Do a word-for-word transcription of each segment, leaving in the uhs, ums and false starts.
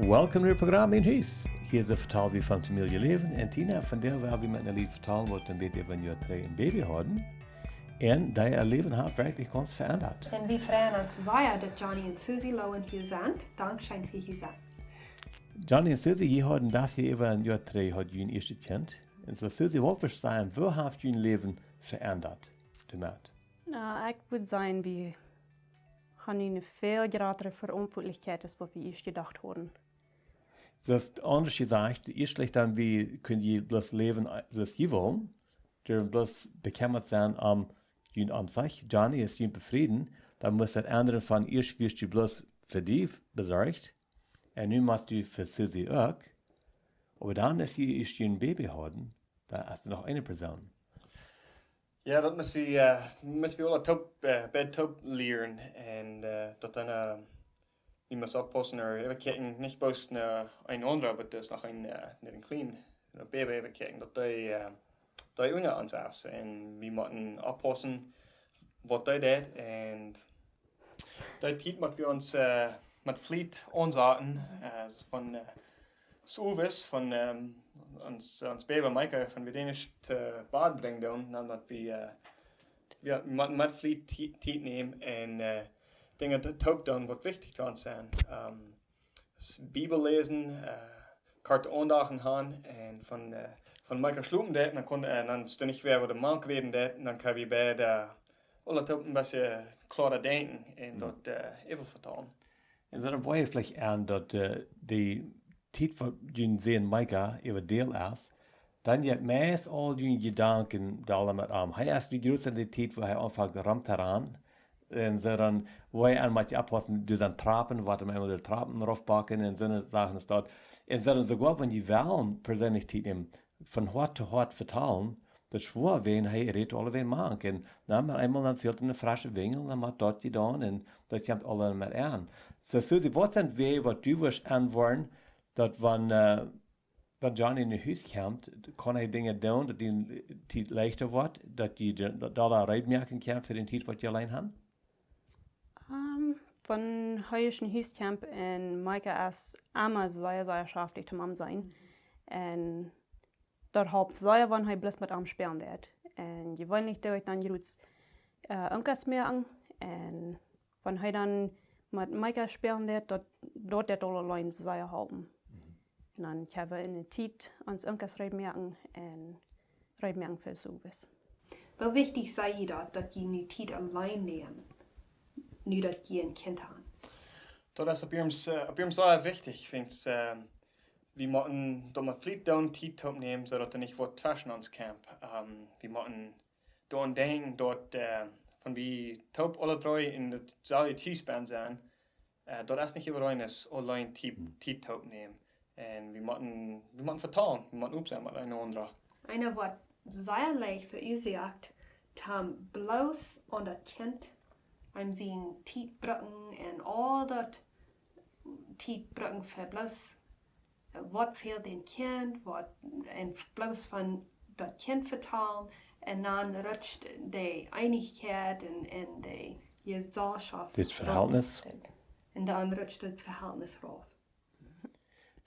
Welcome to the program in Hus. Hia es de Vetal wie von Familie Läwen. Un Tina, vondoag woa wie met een Lied vetalen, waut een bät äwa een Joa trigj een Baby hauden. Un daut äa Läwen haft werkjlich gaunz veendat. Un wie freien ons sea, daut Johnny un Susie Lowen hia sent. Dankscheen fa hia sennen. Johnny un Susie, jie hauden daut Joa äwa een Joa trigj, hauden jun ieeschtet Kjint. Un soo, Susie, waut wurscht du sajen, woo haft jun Läwen veendat doamet? Na, ekj wudd sajen, wie haben eene väl jratre Veauntwuatlichkjeit aus waut wie ieescht jedocht hauden. Daut es aundasch jesajcht, ieeschtlich dan, wie kunnen jie bloos läwen, soo aus jie wullen, doa bloos bekjemmat sennen om jun, om sikj, Johnny es jun befrieden, dan must daut endren von ieescht wurscht du bloos fa die besorcht, un nu motst du fa Susie uk, oba dan es jie ieescht een Baby hauden, dan es doa noch eene Persoon. Jo, daut must wie, äh, must wie aule toop, äh, beid toop lieren. Un, äh, daut dan, äh, wie must oppaussen, ooda äwakjikjen, nich bloos no een aundra, oba daut es noch een, äh, no een kjlienet, een Baby äwakjikjen, daut dee, äh, dee unja ons es. Un wie motten oppaussen, waut dee deit. Un dee Tiet mott wie ons, äh, met Fliet aunsaten, äh, von, äh, Suvis, von, ähm, ons, ons Baby Micah, von wie dän ieescht, äh, Bad brinjen doonen, dan daut wie, äh, wie met, met Fliet Ti-, Tiet nämen un, äh, Dinja to-, toop doonen, waut wichtich fa ons sent. Ähm, s-, Bibel läsen, äh, korte Aundachten haben un von, äh, von Micah schlopen deit, dan kunn, äh, dan es doa nich wäa, waut de Mank räden deit, un dan kjenn wie beid, äh, aule toop een bät kloara denkjen un daut, äh, äwa vetalen. Un dan woa jie veleicht aun daut, äh, dee Tiet waut jun Sän Micah äwa deel es, dan jeit meist aul jun Jedanken doa met om. Hee es nich groot en dee Tiet, wua hee aunfangt rom to ranen. Un soo dan, wua hee aun mott oppaussen, doa sent Trappen, waut hee eemol de Trappen raufbacken un soone Sachen es daut. Un soo dan soogoa, wan jie wellen perseenlich Tiet nämen, von Hoat to Hoat vetalen, daut es schwoa, wiels hee rät aulewäajen mank. Un dan met eemol dan fält eene fresche Winjel, dan mott daut jedonen un daut kjemt aula met aun. Soo, Susie, waut sent Wäaj, waut du wurscht aunwoaren, daut wan, äh, daut Johnny no Hus kjemt, kaun hee Dinja doonen, daut dee Tiet leichta woat, daut jie de-, daut, daut hee reed moaken kaun fa dee Tiet, waut jie auleen haben? Ähm, wan hee no Hus kjemt un Micah es emma sea, sea schaftich toom am sennen. Un daut halpt sea, wan hee bloos met am spälen deit. Un jeweenlich doo ekj dan jrods, äh, Unkas moaken. Un wan hee dan met Micah spälen deit, daut, daut deit aul auleen sea halpen. Un dan kjenn wie enne Tiet ons Unkas reed moaken un reed moaken fa Suvis. Woo wichtich es daut, daut jie nu Tiet auleen nämen, nu daut jie een Kjint haben? Daut es opp jiedem, äh, opp jiedem sea wichtich, wiels, äh, wie motten daut met Fliet doonen, Tiet toop nämen, soo daut doa nich waut tweschen ons kjemt. Ähm, wie motten doaraun denkjen, daut, äh, wan wie toop aule dree en daut selwje Hus bennen sent, äh, daut es nich äwent, auleen Tiet, Tiet toop nämen. Un wie motten, wie motten vetalen, wie motten opp sennen met eenaunda. Eena woat sea leicht veuasoakt, toom bloos aun daut Kjint, aun siene Tiet brucken un aul daut Tiet brucken fa bloos, äh, waut fält dän Kjint, waut, un bloos von daut Kjint vetalen, un dan rutscht de Eenichkjeit un, un de Jeselschoft. Daut Vehältnis. Rauf. Un dan rutscht daut Vehältnis rauf.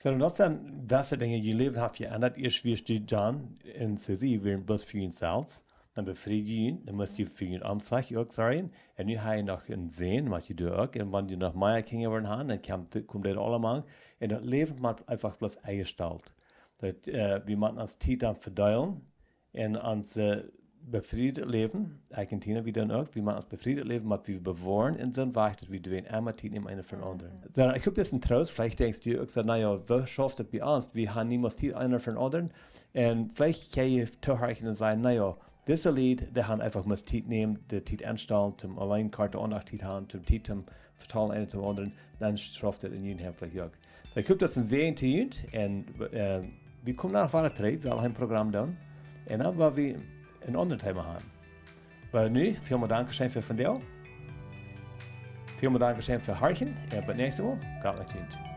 Soo, daut sent, daut sent Dinja, jun Läwen haft jeendat. Ieescht wia daut John un Susie, wieren bloos fa junt selfst. Dan befrieden jie junt, dan must jie fa junt aum Sach uk sorjen. Un nu hab jie noch een Sän, waut jie doonen uk. Un wan jie noch mea Kjinja woaren haben, dan kjemt, kjemt daut aula mank. Un daut Läwen woat eefach bloos enjestalt. Daut, äh, wie motten ons Tiet dan vedeelen. Un ons, äh, befriedet Läwen, ekj un Tina, wie dan uk, wie motten ons befriedet Läwen, waut wie bewoaren un soo wieda, daut wie doa emma Tiet nämen, eena fa dän aundren. Dan, ekj hop, daut es een Troost. Veleicht denkjst du uk soo, na jo, woo schauft daut bie ons? Wie haben niemols Tiet, eena fa dän aundren. Un veleicht kjenn jie toohorchen un sajen, na jo, dise Lied, dee haben eefach must Tiet nämen, de Tiet enstalen, toom auleen korte Aundacht Tiet haben, toom Tiet toom vetalen, eena toom aundren, dan schauft daut en jun Hoat veleicht uk. Soo, ekj hop, daut es een Sän to junt. Un, äh, wie komen noch wieda trigj, wie woaren een Programm doonen. Un dan woa wie een aundret Thema haben. Oba nu, välmol Dankscheen fa vondoag. Välmol Dankscheen fa horchen. Un bat näakjstet Mol. Gott met junt.